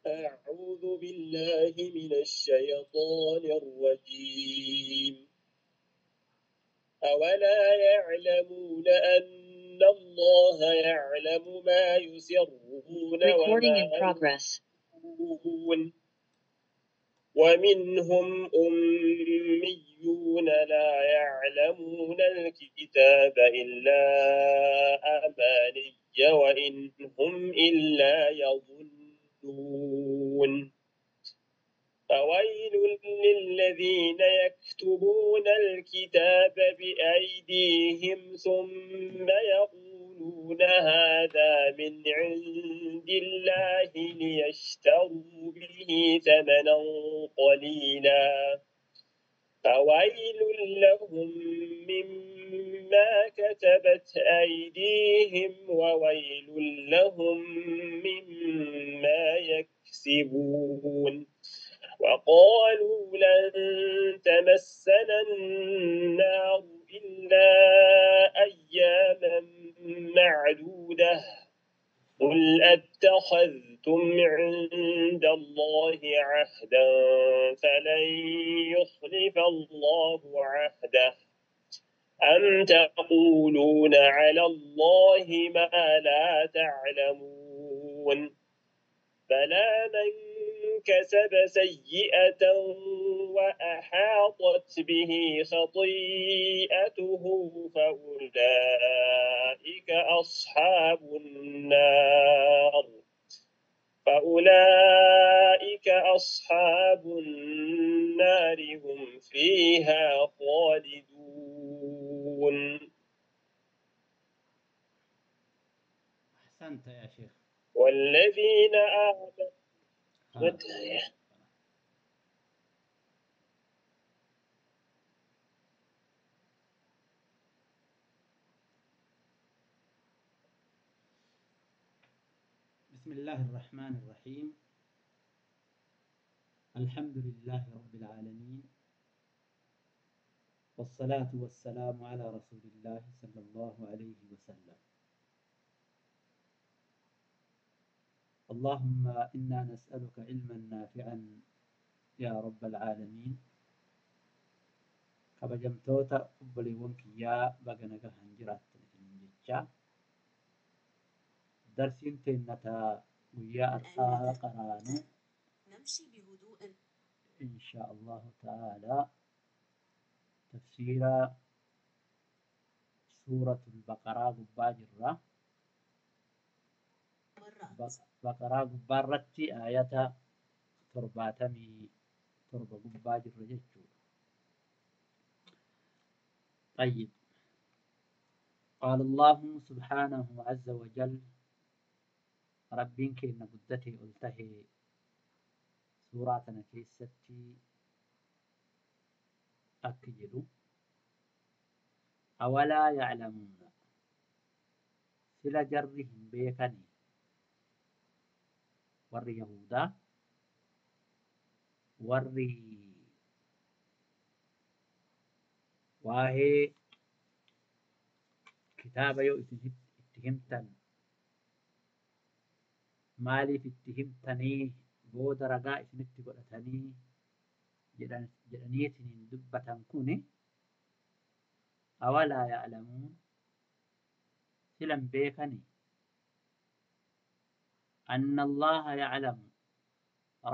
أعوذ بالله من الشيطان الرجيم. أولا يعلمون أن الله يعلم ما يسرون Recording in وما progress. يعلنون. ومنهم أميون لا يعلمون الكتاب إلا أماني وإن هم إلا يظنون. فويل للذين يكتبون الكتاب بأيديهم ثم يقولون هذا من عند الله ليشتروا به ثمنا قليلا. فويل لهم مما كتبت أيديهم وويل لهم مما يكسبون. وقالوا لن تمسنا النار إلا أياما معدودة. قل أتخذتم عند الله عهدا فلن يخلف الله عهده. أم تقولون على الله ما لا تعلمون. بلى من كسب سيئة وأحاطت به خطيئته فأولئك أصحاب النار فأولئك أصحاب النار هم فيها خالدون. أحسنت يا شيخ. والذين آمنوا خلاص. بسم الله الرحمن الرحيم. الحمد لله رب العالمين، والصلاة والسلام على رسول الله صلى الله عليه وسلم. اللهم إنا نسألك علما نافعا يا رب العالمين. Kabajamtoota obboleewwan kiyyaa, baga nagahan jiraattan isiniin jechaa, darsiin teennataa guyyaa har'aa qaraanu نمشي بهدوء إن شاء الله تعالى تفسير سورة البقرة gubbaa jirra. مرات. Baqaraa gubbaarratti aayata 77 gubbaa jirra jechuudha. طيب، قال الله سبحانه عز وجل، ربين كينا قدته قلته سورة كيستي أكجلو: أولا يعلمون، سلا جرهم بيكني ور يهودا ور واهي كتابة يو اتهمتن maaliif itti himtanii booda ragaa isinitti godhatanii jedhaniitiin dubbatan kuni, awalaa ya'lamuun, silan beekani, anna allaha ya'lamu,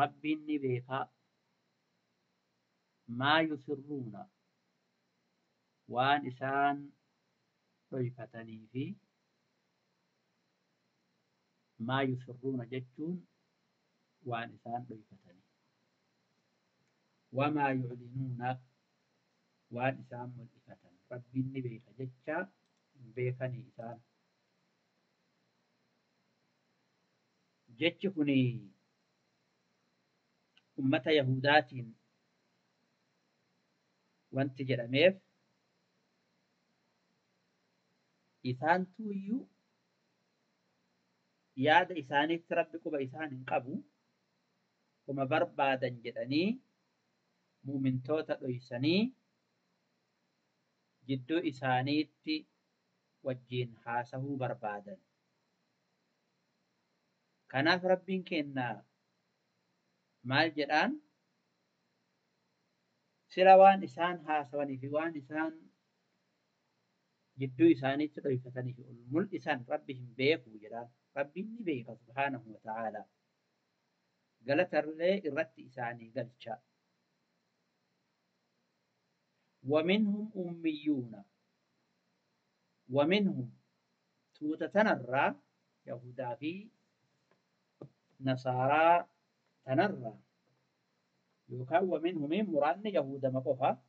rabbiin ni beekaa, maa yusirruuna, waan isaan dhoyfatanii fi maa yusirruuna jechuun waan isaan dhoyfatanii, wamaa yuclinuuna, waan isaan mul'ifatan rabbiin ni beeka jecha hin beekanii isaan. Jechi kun ummata Yahudaatiin wanti jedhameef isaantu iyyuu yaada isaaniitti rabbi quba isaan hin qabu, kuma barbaadan jedhanii muumintoota dhoysanii jidduu isaaniitti wajjiin haasahuu barbaadan. Kanaaf rabbiin kenna Maal jedhaan sila waan isaan haasawanii fi waan isaan jidduu isaaniitti dhoyfatanii fi ol mul'isan Rabbi hin beeku jedhaan. Rabbiin ni beeka subhaanahu wa ta'aalaa. Galatallee irratti isaanii galcha. ومنهم أميون ومنهم توتة تنرى يهودا في نصارى تنرى يوكا ومنهم مران يهودا مقفا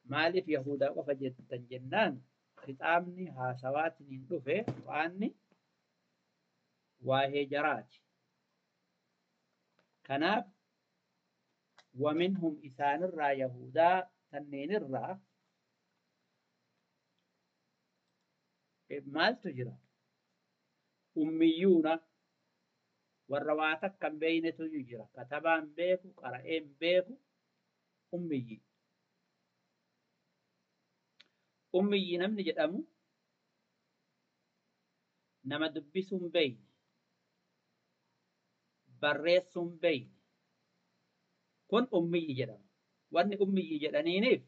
مالف يهودا قفا جدا جنان خطامني هاسواتني دفه واني واهجرات كناب ومنهم إسان الرا يهودا تنين الرا مال تجرى أميون والرواتك كم بين تجرى كتبان بيكو قرأين بيكو أمي أمي نمني جدامو نما دبسهم بين بريسهم بين كن أمي جدام وأن أمي جدانينيف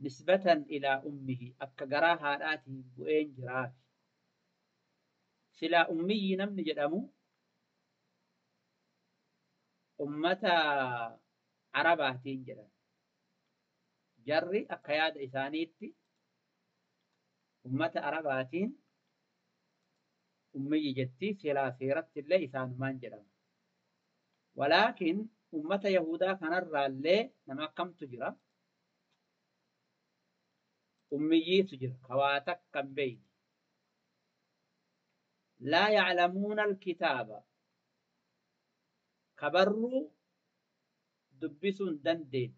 نسبة إلى أمه أكا قراها آتي بؤين جراف سلا أمي نمني جدامو أمة عرباتين جدام جري أكا ياد إسانيتي أمة عرباتين أمي جتي سلا سيرت الله إسانمان جدام ولكن أمة يهودا كان الرالي نما كم تجرى أمي تجرى خواتك كم بين لا يعلمون الكتاب كبروا دبسون دندين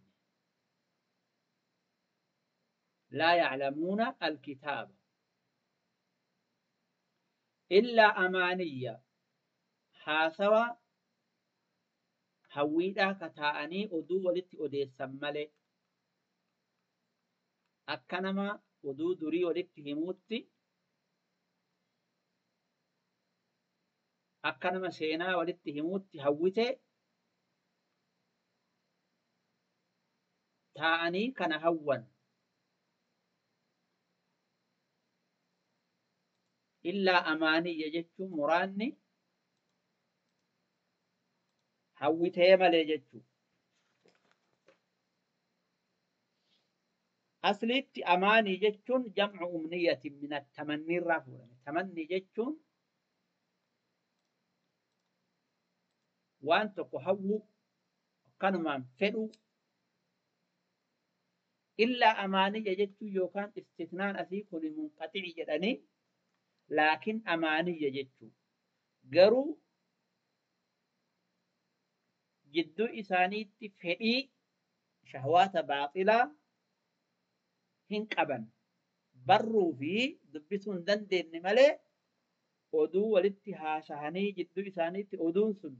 لا يعلمون الكتاب إلا أمانية حاسوا hawwiidhaa kataa'anii oduu walitti odeessan malee akka nama oduu durii walitti himuutti akka nama seenaa walitti himuutti hawwite taa'anii kana hawwan. Illaa amaaniyya jechuun muraanni hawwitee malee jechuudha. Asliitti amaanii jechuun jamcu umniyatin min tamannii irraa fuudhame. Tamannii jechuun waan tokko hawwu akkanumaan fedhu. Illaa amaaniyya jechuun yookaan istitnaan asii kun munqaxici jedhanii laakiin amaaniyya jechuudha. Garuu jidduu isaaniitti fedhii shahwaata baaxilaa hin qaban. Barruu fi dubbisuu hin dandeenye malee oduu walitti haasahanii jidduu isaaniitti oduun sun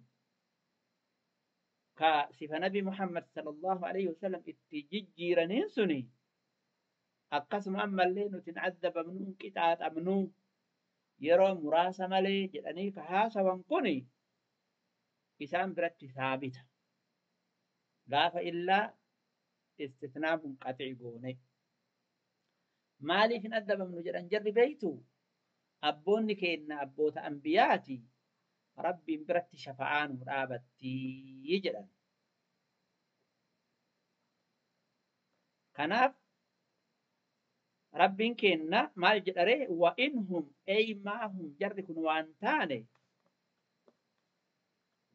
ka sifa Nabi Muhammad sallallahu alaihi wasallam itti jijjiiraniin suni akkasuma ammallee nuti hin addabamnuu hin qixaaxamnuu yeroo muraasa malee jedhanii ka haasawan kuni isaan biratti saabita. Gaafa illaa istitnaa munqaxici goone. Maaliif hin addabamnu jedhan jarri beeytu? Abboonni keenna abboota ambiyaati Rabbiin biratti shafa'aa nuu dhaabattii jedhan. Kanaaf Rabbiin keenna maal jedharee wa inhum ey maahum jarri kun waan taane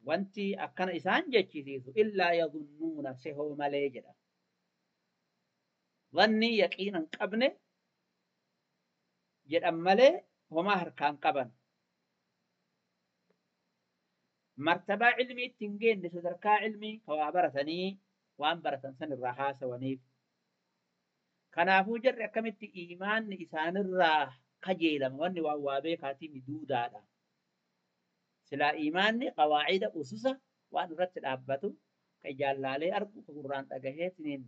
wanti akkana isaan jechisiisu illaa yadhunnuuna sehoo malee jedha. Wanni yaqiina hin qabne jedhan malee homaa harkaan qaban. Martabaa ilmiitti hin geenne sadarkaa ilmii ka waa baratanii waan baratan san irraa haasawaniif. Kanaafuu jarri akkamitti iimaanni isaanirraa kajeelama wanni waan waa beekaatii miduudaadha. Silaa iimaanni qawaacida ususa waan irratti dhaabbatu ka ijaan argu ka gurraan dhagaheetiniin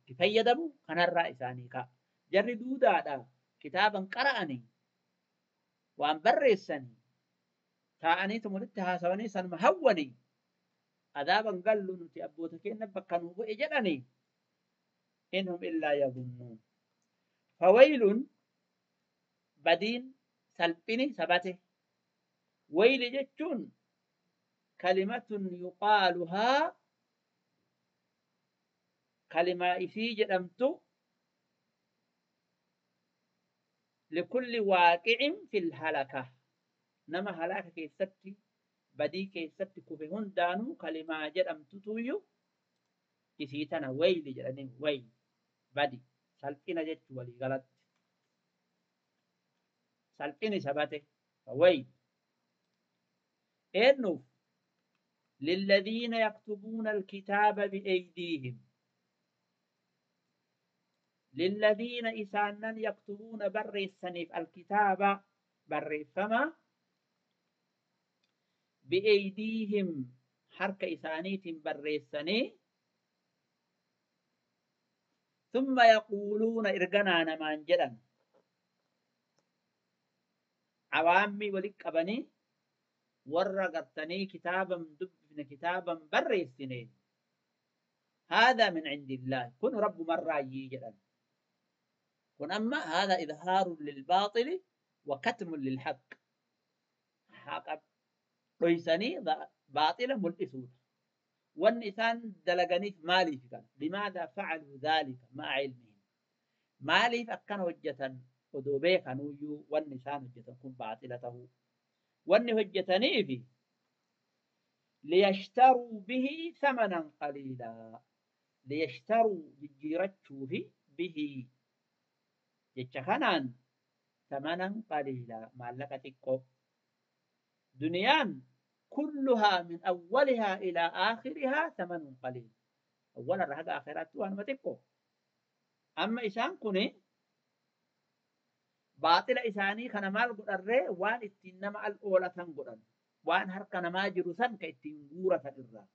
itti fayyadamu kanarraa isaanii ka'a. Jarri duudaadha kitaaban qara'anii waan barreessanii Taa'aniitu walitti haasawanii sanuma hawwanii adaaban gallu nuti abboota keenya bakka nuu bu'e jedhanii inhum illaa yadhunnuun. Fawaylun badiin salphini sabate. Wayli jechuun kalimatun yuqaaluhaa kalimaa isii jedhamtu likulli waaqicin fil halaka. Nama halaaka keessatti badii keessatti kufe hundaanuu kalimaa jedhamtutuyyuu isii tana wayli jedhanii wayli badi salphina jechuu walii galatti. Salphini sabate wayli. Eenyuuf lilladhiina yaktubuuna alkitaaba bi'aydiihim. Lilladhiina isaannan yaktubuuna barreessaniif alkitaaba barreeffama bi'aydiihim harka isaaniitiin barreessanii thumma yaquuluuna erganaa namaan jedhan awaammii walitti qabanii warra gartanii kitaaban dubbifne kitaaban barreessine هذا من عند الله كن رب مرّايي jedhan. kun amma هذا إظهار للباطل وكتم للحق. haqa dhoysanii baaxila mul'isuudha. Wanni isaan dalaganiif maaliif kana? Limaadha facaluu dhaalika ma'a ilmihim. Maaliif akkana hojjetan odoo beekanuyyuu wanni isaan hojjetan kun baaxila tahuu. Wanni hojjetaniifi liyashtaruu bihi thamanan qaliilaa. Liyashtaruu jijjiirachuufi bihi jecha kanaan thamanan qaliilaa maallaqa xiqqoo. Duniyaan كلها من أولها إلى آخرها ثمن قليل. أولا رهق آخرات وأنا ما تكو. أما إسان كوني باطل إساني كان مال قدر وان اتنما الأولى تنقرن وان هركنا ما جرسن كإتنغورة الرا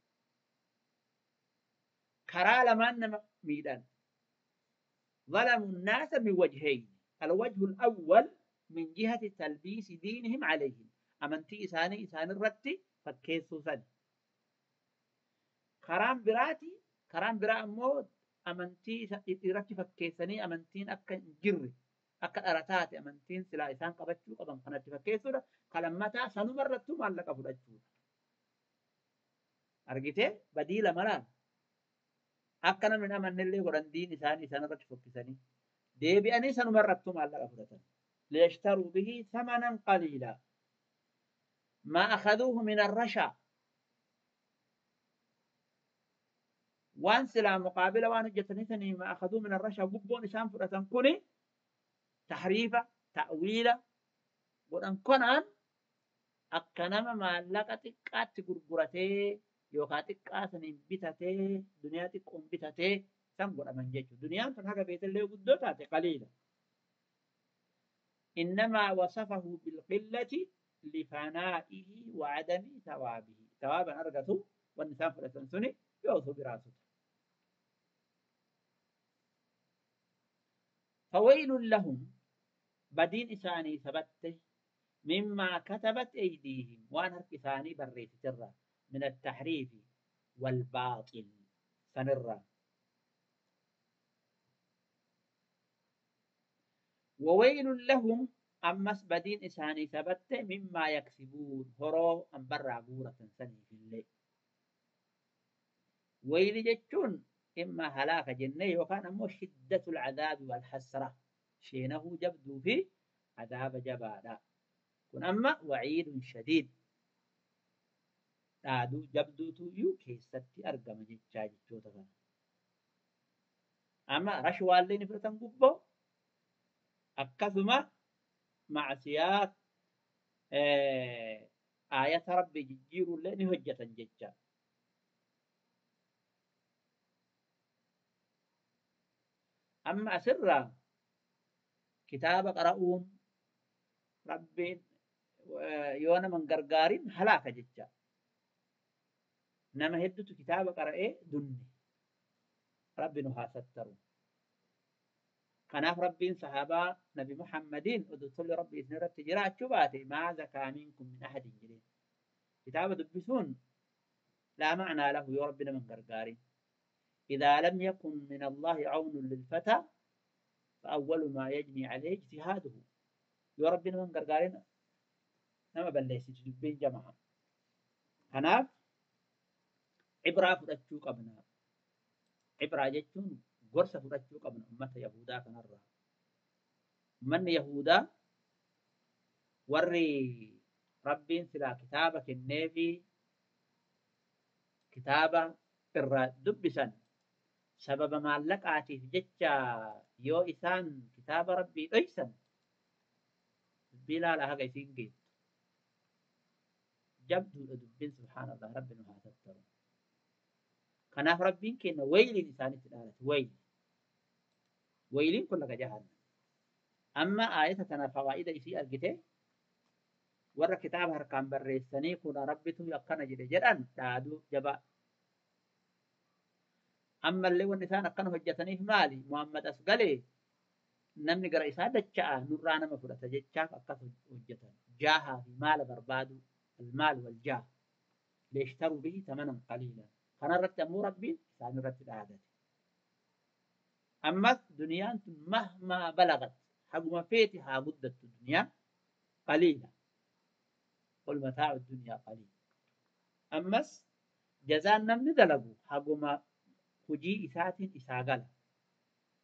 كرا لمن ميدان ظلموا الناس من وجهين. الوجه الأول من جهة تلبيس دينهم عليهم. amantii isaanii isaan irratti fakkeessuu sani. Karaan biraati, karaan biraa ammoo amantii irratti fakkeessanii amantiin akka hin jirre, akka dhara taate amantiin silaa isaan qabachuu qaban kanatti fakkeessuudha. Kalammataa sanuma irrattuu maallaqa fudhachuudha. Argitee badii lama laala. Akka namni hin amannellee godhan diin isaanii isaan irratti fokkisanii deebi'anii sanuma irrattuu maallaqa fudhatan. Liyashtaruu bihi thamanan qaliilaa. ما أخذوه من الرشا وان سلا مقابلة وان جتني ما أخذوه من الرشا قبون إسان فرأتن كوني تحريفة تأويلة قرآن كونان أكنما ما لقتك قات قرقرتي يوكاتك قاتن بتتي دنياتك أم بتتي سنقر أمن جيتو دنيا تنحق بيت اللي قدوتاتي قليلة. إنما وصفه بالقلة لفنائه وعدم ثوابه. ثوابا أرقته والنسان فلسنسني يوصو براسه. فويل لهم بدين إساني ثبته مما كتبت أيديهم وأن هرك إساني بريت ترى من التحريف والباطل سنرى. وويل لهم أمس بدين إساني ثبت مما يكسبون هرو أم برا غورة سني في الليل. ويل جتون إما هلاك جنة وكان أمو شدة العذاب والحسرة شينه جبدو في عذاب جبالا. كن أما وعيد شديد دادو جبدو تو كيستي أرقم جتشا جتشوتا. أما رشوة اللي نفرتن قبو أكثما معصيات آية ربي ججير اللي هجة ججا. أما أسر كتاب قرؤون ربي يونا من قرقارين هلاك ججا. نما هدت كتاب قرأ دني ربي نها سترون. Kanaaf Rabbiin sahaabaa Nabi Muhammadiin oduu tolli Rabbi isin irratti jiraachuu baate maa zakaa minkum min ahadin jedheen. Kitaaba dubbisuun laa ma'naa lahu yoo rabbi nama hin gargaarin. إذا لم يكن من الله عون للفتى فأول ما يجني عليه اجتهاده. yoo rabbi nama hin gargaarin nama balleessiti dubbiin jama'a. Kanaaf cibraa fudhachuu qabna. Cibraa jechuun gorsa fudhachuu qabna ummata Yahudaa kanarraa. Ummanni Yahudaa warri rabbiin silaa kitaaba kenneefi kitaaba irraa dubbisan sababa maallaqaatiif jecha yoo isaan kitaaba rabbii dhoysan dubbii ilaala haga isiin geettu. Jabduudha dubbiin subhaanallah rabbi nu haa tattaru. Kanaaf rabbiin kenna wayliin isaanitti dhaalate wayli. Wayliin kun laga jahannam. Amma aayata tana fawaa'ida isii argite warra kitaaba harkaan barreessanii kun rabbitu akkana jedhe jedhan dhaaduu jabaa. Ammallee wanni isaan akkana hojjetaniif maali? Muhammad as galee namni gara isaa dacha'a nurraa nama fudhata jechaaf akkas hojjetan. Jaahaa fi maala barbaadu almaal wal jaah leeshtaruu bihi tamanan qaliila. Kanarratti ammoo rabbiin isaan irratti dhaadate. Ammas duniyaan tun mahmaa balagat haguma feeti haa guddattu duniyaan qaliila. Qul mataa'u dunyaa qaliila. Ammas jazaan namni dalagu haguma hojii isaatiin isaa gala.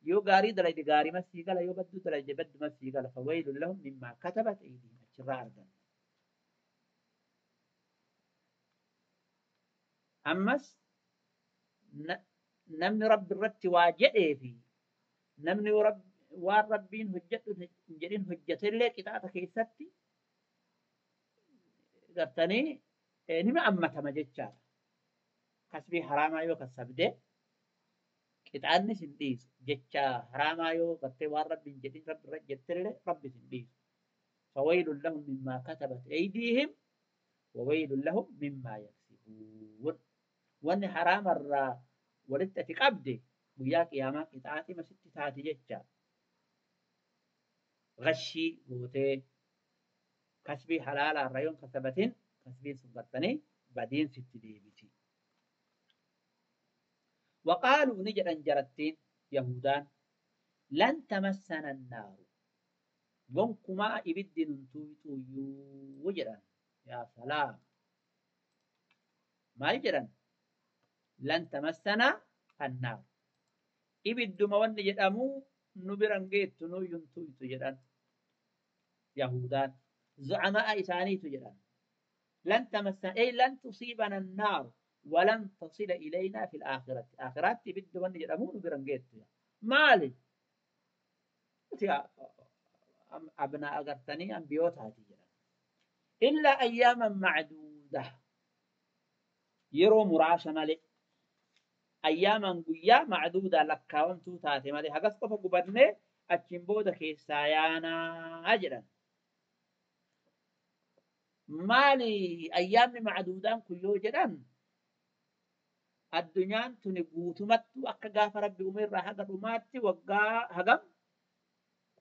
Yoo gaarii dalagde gaarii masii gala, yoo badduu dalagde baddu masii gala. Fawailun lahum mimmaa katabat aydiihim achirraa arganna. Ammas namni rabbi irratti waa jedhee fi namni waan rabbiin hojjedhu hin jedhin hojjetellee qixaaxa keessatti gartanii nima ammatama jechaadha. Kasbii haraamaa yoo kasabde qixaanni sin dhiisu jecha haraamaa yoo gartee waan rabbiin jedhin rabbi irra jettellee rabbi sin dhiisu. Fawailun lahum mimmaa katabat aydiihim wawailun lahum mimmaa yaksibuun. Wanni haraamarraa walitti ati qabde guyyaa qiyaamaa qixaaxima sitti taati jecha. Gashii gootee kasbii halaalaarra yoon kasabatin kasbiin sun gartanii badiin sitti deebiti. وقالوا نجد جرتين يهودان لن تمسنا النار gonkumaa ibiddi nun tuuyxuyyuu jedhan. Yaa salaam. Maal jedhan? Lan tamassana annaar. Ibidduma wanni jedhamu nu biran geettu nuyyun tuuyxu jedhan. Yahudaan zucama'a isaaniitu jedhan. Lan tamassana ay lan tusiibana annaar ولن تصل إلينا في الآخرة. آخرات ibiddi wanni jedhamu nu biran geettu. Maali? أبناء أغرتني أنبيوت هاتي إلا أياما معدودة يرو مراشة مالي أياما قويا معدودة لكاوم توتاتي مالي هقص قفا قبرني أتشنبودة كيسايانا أجرا مالي أيام معدودة كيو جرا الدنيا تنقوتمت أكا غاف ربي أمير راها قدوماتي وقا هقم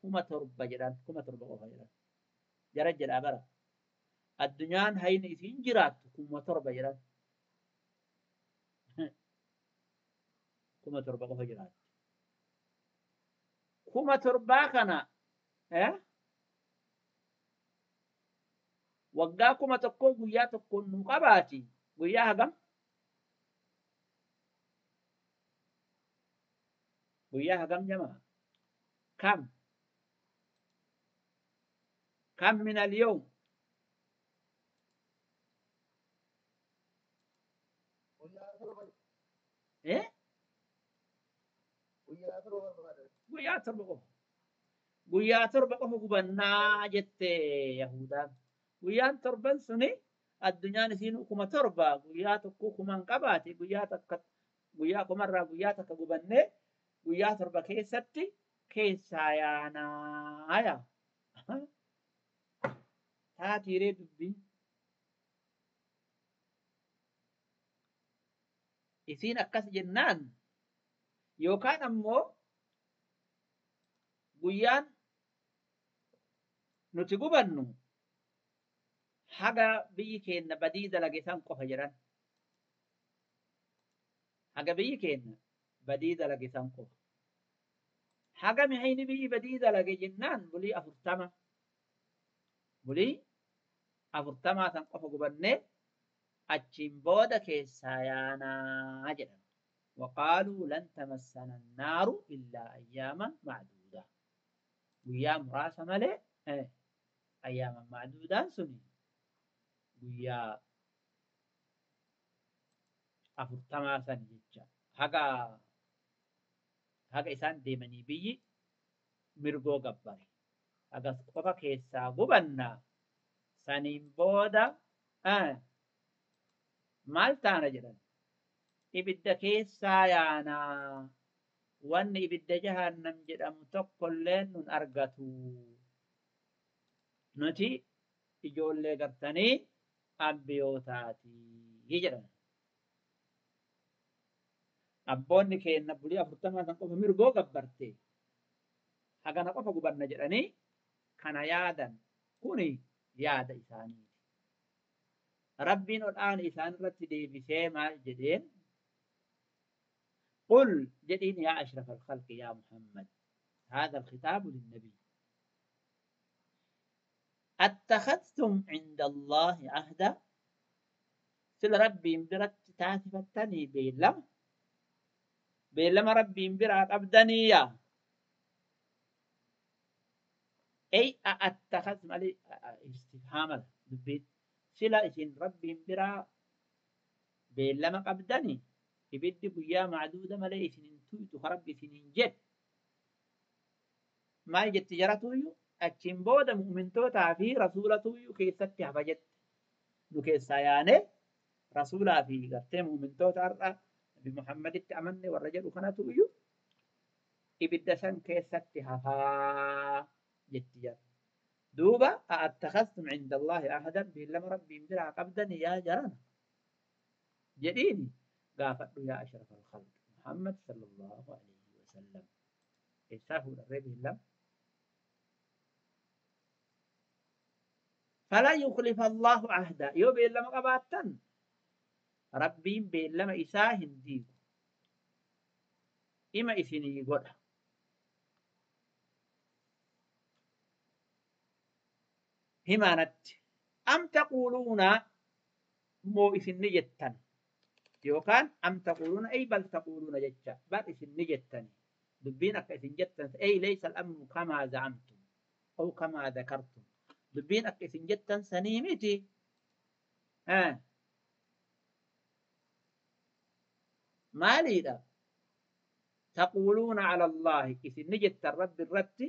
7,000 jedhan 7,000 qofa jedhan jara jedhaa bara addunyaan hayni isiin jiraattu 7,000 jedhan 7,000 qofa jiraatti 7,000 kana waggaa 1,000 guyyaa tokkoon nu qabaati guyyaa hagam guyyaa hagam jamaa kam كم من اليوم؟ إيه؟ guyyaa 7 qofa. Guyyaa 7 qofa gubannaa jette Yahudaan. Guyyaan 7 suni addunyaan isiin 7,000 guyyaa tokko 1,000 qabaati guyyaa takka guyyaa 1,000 guyyaa takka gubannee guyyaa 7 keessatti keessaa yaanaa yaa. Taatiiree dubbii isiin akkas jennaan yookaan ammoo guyyaan nuti gubannu Haga biyyi keenya badii dalage san qofa jedhan. Haga biyyi keenya badii dalage san qofa. Haga mihayni biyyi badii dalage jennaan bulii 40. Bulii 40 san qofa gubannee achiin booda keessaa yaanaa jedhan. وقالوا لن تمسنا النار إلا أياما معدودة. guyyaa muraasa malee أياما معدودة suni guyyaa 40 san jecha. Haga isaan deemanii biyyi mirgoo gabbare. Hagas qofa keessaa gubannaa saniin booda maal taana jedhan. Ibidda keessaa yaanaa wanni ibidda jahannam jedhamu tokkollee nun argatu. Nuti ijoollee gartanii abbiyootaati jedhan. Abboonni keenya bulii 40 san qofa mirgoo gabbarte hagana qofa gubanna jedhanii kana yaadan kuni yaada isaaniiti. Rabbiin ol aane isaan irratti deebisee maal jedheen? قل جدين يا أشرف الخلق يا محمد هذا الخطاب للنبي أتخذتم عند الله عهدا سل ربي برت تاتفتني بيلم بيلم ربي برات أبدني يا أي أتخذتم علي استفهام دبيت سلا إسين ربي برا بيلم قبدني ibiddi guyyaa macduuda malee isin hin tuytu ka rabbi isin hin jedhe. Maal jetti jaratuyyuu achiin booda mu'mintootaa fi rasuulatuyyuu keessatti hafa jette. Nu keessaa yaane rasuulaa fi gartee mu'mintoota har'a Nabi Muhammaditti amanne warra jedhu kanatuyyuu ibidda san keessatti hafaa jetti jara. Duuba a'attakhastum cinda Allaahi ahadan beellama rabbiin biraa qabdan yaa jarana jedhiini. gaafadhu yaa ashraf al-khalq Muhammad sallallahu alayhi wa sallam. Eessaa fuudharree beellama? Falan yukhlifa Allahu ahda. Yoo beellama qabaattan Rabbiin beellama isaa hin diigu. Ima isinii godha. Himaanatti. Am taquuluuna moo isin ni jettan? Yookaan am taquuluuna ay bal taquuluuna jecha bal isin ni jettani. Dubbiin akka isin jettan ay laysa al-amru kamaa zacamtum aw kamaa dhakartum. Dubbiin akka isin jettan sanii miti. Maaliidha? Taquuluuna cala Allaahi isin ni jettan rabbi irratti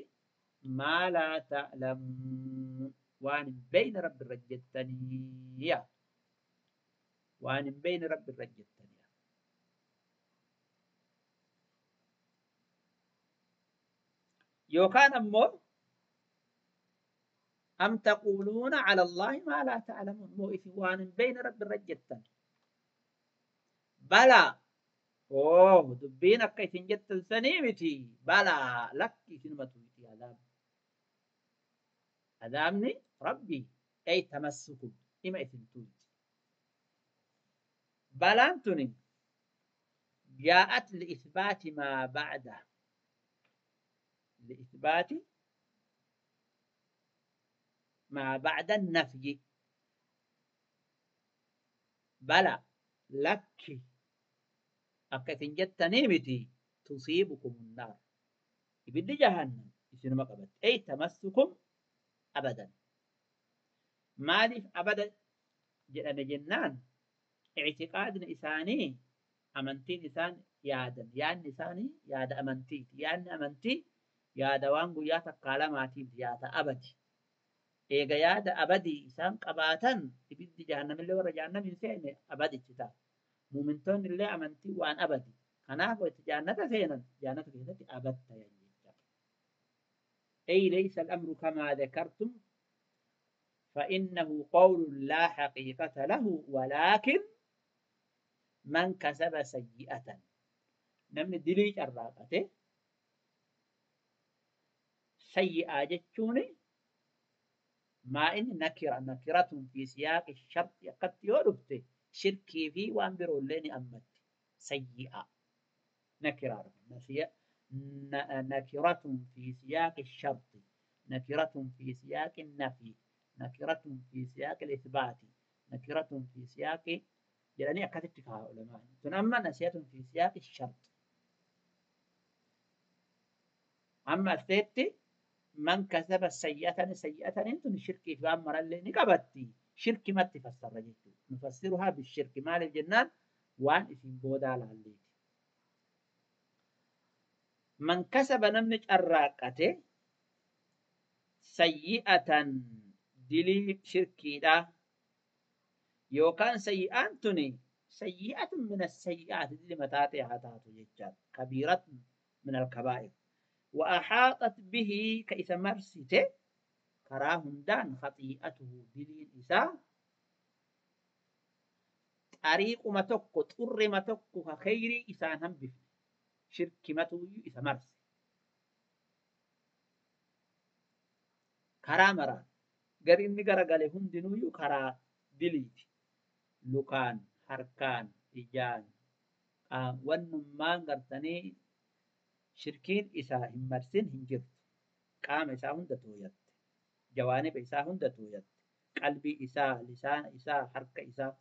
maa laa ta'lamuun waan hin beeyne rabbi irra jettaniiya. Waan hin beeyne rabbi irra jettaniiya. Yookaan ammoo am taquuluuna cala Allaahi maa laa ta'lamuun moo isin waan hin beeyne rabbi irra jettan. Balaa dubbiin akka isin jettan sanii miti. Balaa lakki isinuma tuuti adaabni. Adaabni rabbii ay tamassukum ima isin tuuti. Balaan tuni jaa'at li'isbaati maa ba'da. Li'isbaati maa ba'da nafyi. Bala lakki akka isin jettanii miti tusiibukum annaar. Ibiddi jahannam isinuma qabatti. Ay tamassukum abadan. Maaliif abada jedhame jennaan ictiqaadni isaanii amantiin isaan yaadan yaadni isaanii yaada amantiiti. Yaadni amantii yaada waan guyyaa takkaa lamaatiif yaada abadi. Eega yaada abadii isaan qabaatan ibiddi jahannamillee warra jahannam hin seene abaditti ta'a. Muumintoonni illee amantii waan abadi. Kanaaf itti jahannata seenan jahannata keessatti abad tayan jecha. Ay laysa al-amru kamaa dhakartum فإنه قول لا حقيقة له ولكن من كسب سيئة. نمني دليل الراقته سيئة جتشوني Maa inni nakira nakiratun fi siyaaqi sharxi akkatti yoo dhufte shirkii fi waan biroollee ni ammatti. Sayyi'a nakiraa dhufa. Nakiratun fi siyaaqi sharxi nakiratun fi siyaaqi nafi nakiratun fi siyaaqi isbaati nakiratun fi siyaaqi jedhanii akkasitti kaa'a ulamaan. Tun amma nasiyatun fi siyaaqi sharxi. Amma asteetti man kasaba sayyi'atan sayyi'ataniin tun shirkii fi waan marallee ni qabatti. Shirki matti fassarra jechuudha. Nufassiruhaa bishirki maaliif jennaan waan isin boodaa laalleeti. Man kasaba namni carraaqqate sayyi'atan dilii shirkiidha. Yookaan sayyi'aan tuni sayyi'atun min as-sayyi'aati dilii mataa ta'e haa taatu jechaadha. Kabiiratun min al-kabaa'ir. وأحاطت به كإذا مرسته كراهن خطيئته دلين إساء طريق ما تكو طر ما تكو خيري إسان هم بفن شرك ما تو إذا مرس كرا مران غير إني غرا غالي هم دينو كرا دليت لوكان حركان إجان ونمان غرتني shirkiin isaa hin marsin hin jirtu. Qaama isaa hunda tooyatte. Jawaaniba isaa hunda tooyatte. Qalbii isaa, lisaana isaa, harka isaa.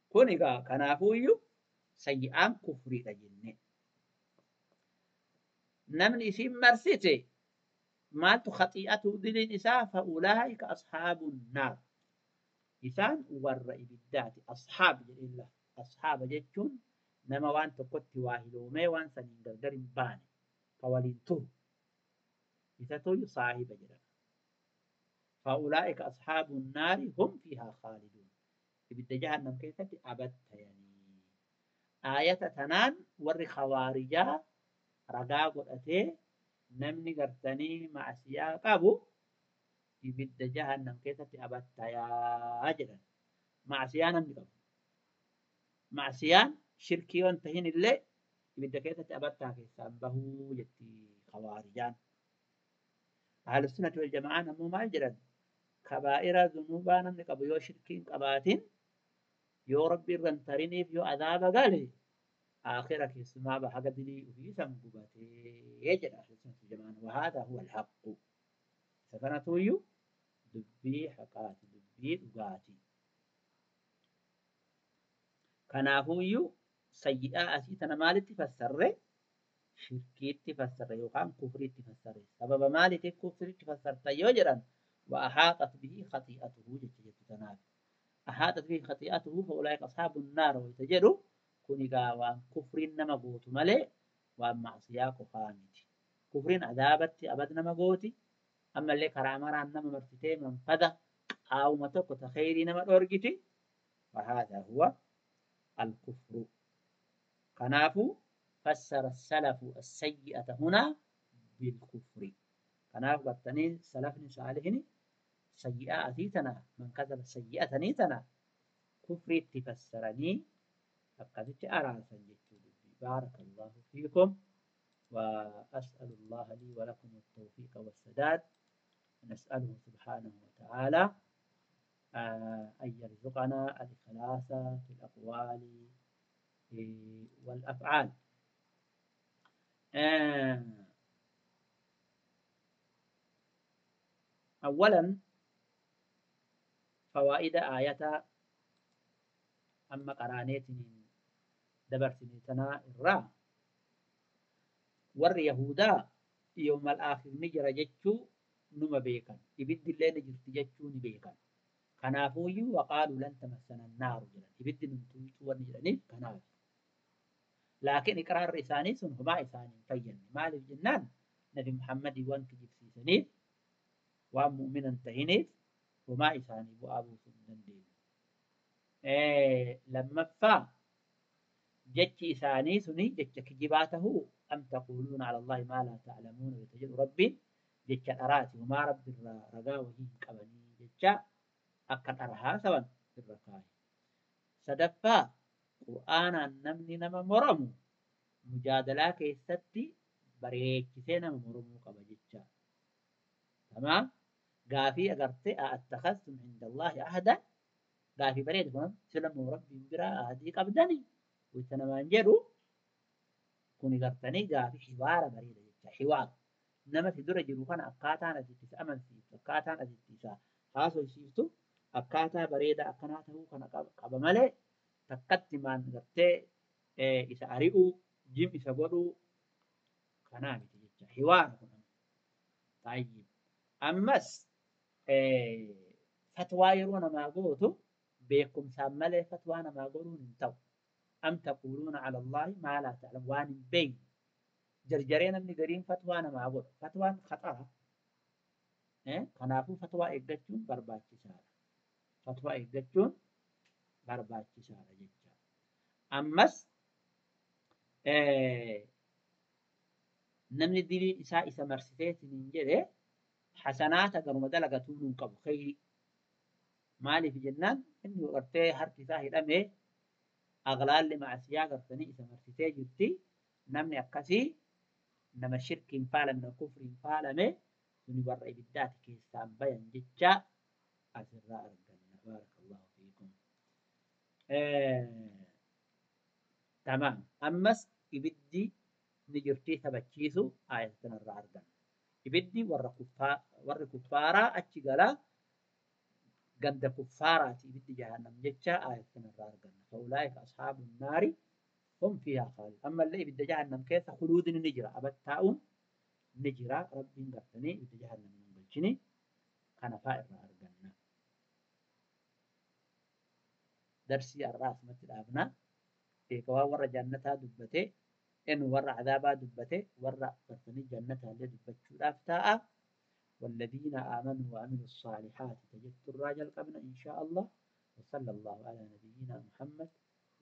Kun egaa kanaafuuyyuu sayyi'aan kufriidha jenne. Namni isiin marsite maaltu khaxii'atu diliin isaa fa'ulaa'ika ashaabun naar. Isaan warra ibiddaati. Ashaab jedhilla. Ashaaba jechuun nama waan tokkotti waa hiloomee waan saniin gargar hin baane ka waliin turu isatu saahiba jedhama. Fa'ulaa'ika ashaabu naari hum fiihaa khaaliduun. Ibidda jahannam keessatti abattayanii. Aayata tanaan warri khawaarijaa ragaa godhatee namni gartanii ma'asiyaa qabu ibidda jahannam keessatti abattayaa jedhan. Ma'asiyaa namni qabu. Ma'asiyaan shirkii waan tahin illee ibidda keessatti abattaa keessaan bahuu jetti khawaarijaan. Ahlussunnati wal jama'aan ammoo maal jedhan? Kabaa'ira zunuubaa namni qabu yoo shirkii hin qabaatin yoo rabbi irra hin tariniif yoo adaaba gale aakhira keessumaa baha haga dilii ofii san gubatee jedha ahlussunnati wal jama'aan. Wahaadaa huwa alhaqqu. Isa kanatuyyuu dubbii haqaati, dubbii dhugaati. Kanaafuyyuu sayyi'aa asii tana maalitti fassarre? Shirkiitti fassarre yookaan kufriitti fassarre. Sababa maaliitiif kufriitti fassarta yoo jedhan وأحاطت به خطيئته jecha jettu tanaaf. أحاطت به خطيئته فأولئك أصحاب النار wayita jedhu kun egaa waan kufriin nama gootu malee waan macsiyaa qofaa miti. Kufriin adaabatti abad nama gooti. Ammallee karaa maraan nama marsitee manfada qaawuma tokko ta kheyrii nama dhorgiti. وهذا هو الكفر. كنافو فسر السلف السيئة هنا بالكفر. كنافو قرتني سلفني صالحني سيئة أتيتنا من كتب سيئة نيتنا كفر تفسرني فقدت أرى بارك الله فيكم وأسأل الله لي ولكم التوفيق والسداد. نسأله سبحانه وتعالى أن يرزقنا الإخلاص في الأقوال والأفعال. أولا فوائد آية أما قرانيتني دبرتني تنا الرا ور يهودا يوم الآخر نجر جتشو نما بيكن إبد الله نجر جتشو نبيكن كنافوي وقالوا لن تمسنا النار جلن إبد نمتويتو ونجرني كناف. لكن إقرار إساني سن هما إساني فين مال الجنان نبي محمد وان كجب سيسنيف وان مؤمنا تهينيف وما إساني بو أبو سنن دين. لما فا جتش إساني سني جتش كجباته أم تقولون على الله ما لا تعلمون ويتجد ربي جتش أراتي وما رب الرقاوه قبني جتش أكن أرها سوان الرقاوه. سدفا قرآن نمني نما مرمو مجادلة كيستي بريكسي نما مرمو قبا جتشا. Tamaam. Gaafii agartee attakhadtum cinda Allaahi ahdan gaafii bareeda kun silamuu rabbiin biraa ahdii qabdanii wayta namaan jedhu kuni gartanii gaafii hiwaara bareeda jecha hiwaara. Nama si dura jiru kana akkaataan ati itti isa amansiiftu akkaataan ati itti isa haasofsiiftu akkaataa bareedaa akkanaa ta'uu kana qaba malee takkatti maan gartee isa ari'uu jim isa godhuu kanaa miti jecha hiwaara kun. Tayyib. Ammas fatwaa yeroo namaa gootu beekumsaan malee fatwaa namaa godhuun hin ta'u. Am taquuluuna ala Allaahi maa laa ta'lamuun waan hin beekne. Jarjaree namni gariin fatwaa namaa godha. Fatwaan khaxara. Kanaafuu fatwaa eeggachuun barbaachisaadha. Fatwaa eeggachuun barbaachisaadha jecha. Ammas namni diliin isaa isa marsiteetiin hin jedhe hasanaata garuma dalagatuu nuun qabu khayrii. Maaliif jennaan inni gartee harki isaa hidhamee aglaalli macasiyaa gartanii isa marsitee jirti. Namni akkasii nama shirkiin faalame nama kufriin faalame suni warra ibiddaati keessaan bayan jecha asirraa arganna. Baarakallahu fiikum. Tamaam. Ammas ibiddi ni jirtii taphachiisu aayata kanarraa arganna. Ibiddi warra kuffaaraa achi galaa ganda kuffaaraati ibiddi jahannam jecha aayata kanarraa arganna. Fa'ulaa'ika ashaabu naari hum fiihaa khaalidun. Ammallee ibidda jahannam keessa khuluudni ni jira. Abattaa'uun ni jira. Rabbiin gartanii ibidda jahannam hin galchini. Kana fa'aa irraa arganna. Darsii har'aa asumatti dhaabna. Egaa waan warra jannataa dubbate inni warra cadaabaa dubbate warra gartanii jannataallee dubbachuudhaaf taa'a. والذين آمنوا وعملوا الصالحات تجدت الراجل قبل إن شاء الله وصلى الله على نبينا محمد